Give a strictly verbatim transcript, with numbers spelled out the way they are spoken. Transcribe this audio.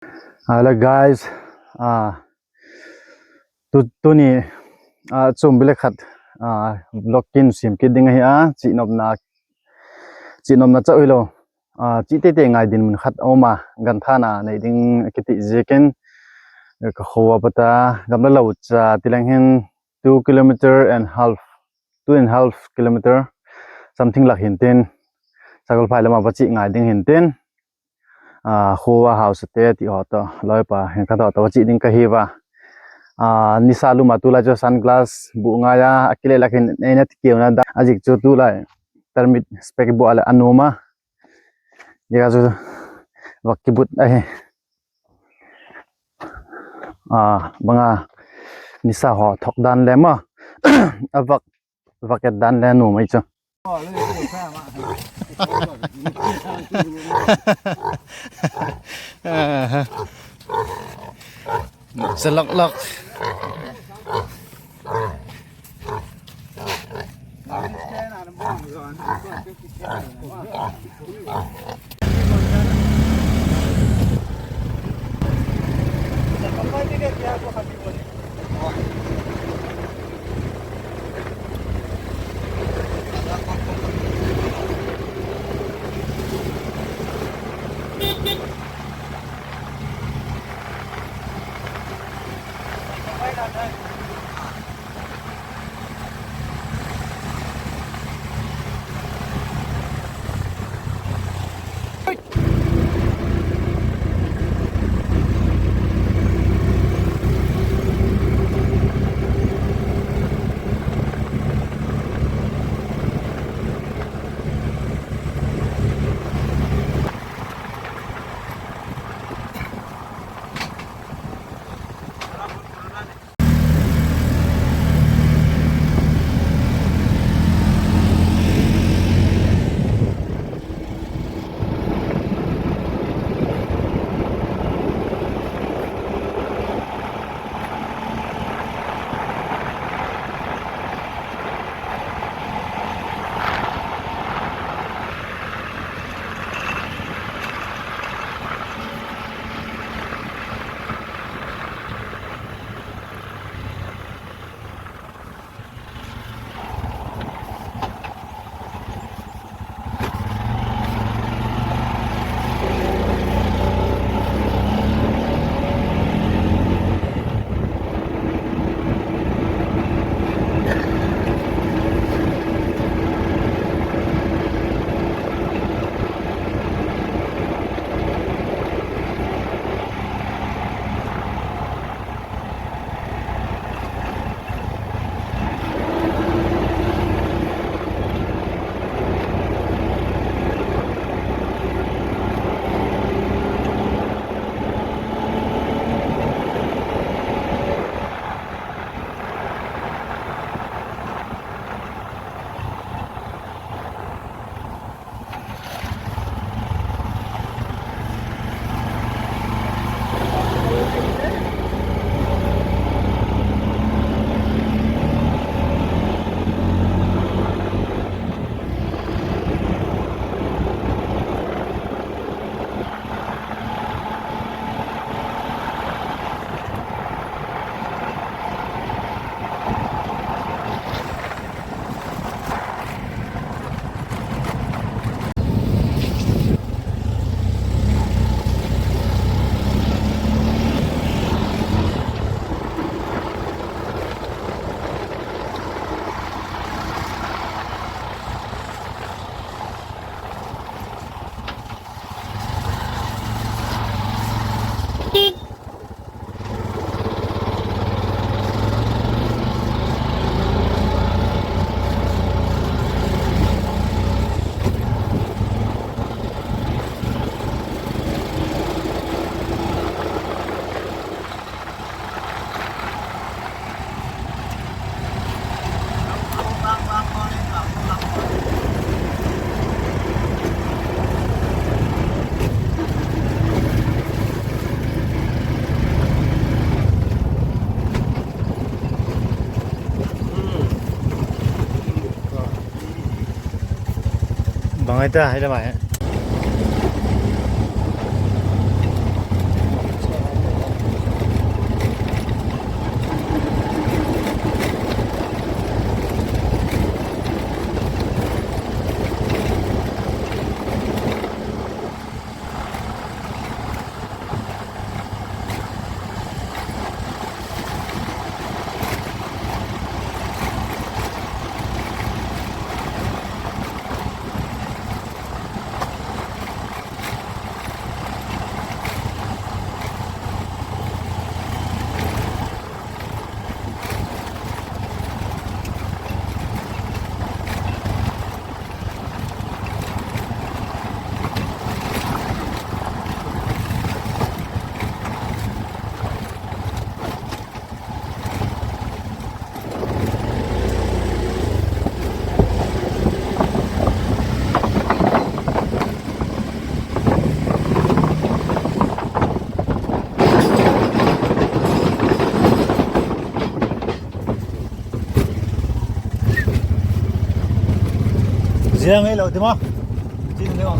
Hello guys, a, tu, tuni, a, chun bile khat, a, vlog kin siam kit ding ahi a, chihnopna, chihnopna chau hilo, a, chih teitei ngai dinmun khat a um a, ganthana nei ding a kiti ziakin, ka khua a pat a, gamla lo cha ti leng hin two kilometer and half, two and half kilometer something lak hintin, Sagolphai lam a va chih ngai ding hintin, a, khua a hausate ti haw tawh, loipa hin khat haw tawh va chih ding ka hi a. A, nisa lum a tulai chu sunglass bu ngai a, a kile lak hin eina ti kiuna da, a zik chu tulai tarmit spec bu a leh a nuam a. Zia chu vak kibut ahi. A, bang a nisa haw thok dan le maw, a vak, vak et dan le nuam ahi chu. Sa lak lak. Bang ai ta, hai ta mai. Ngei lo ti ma. Chin ding a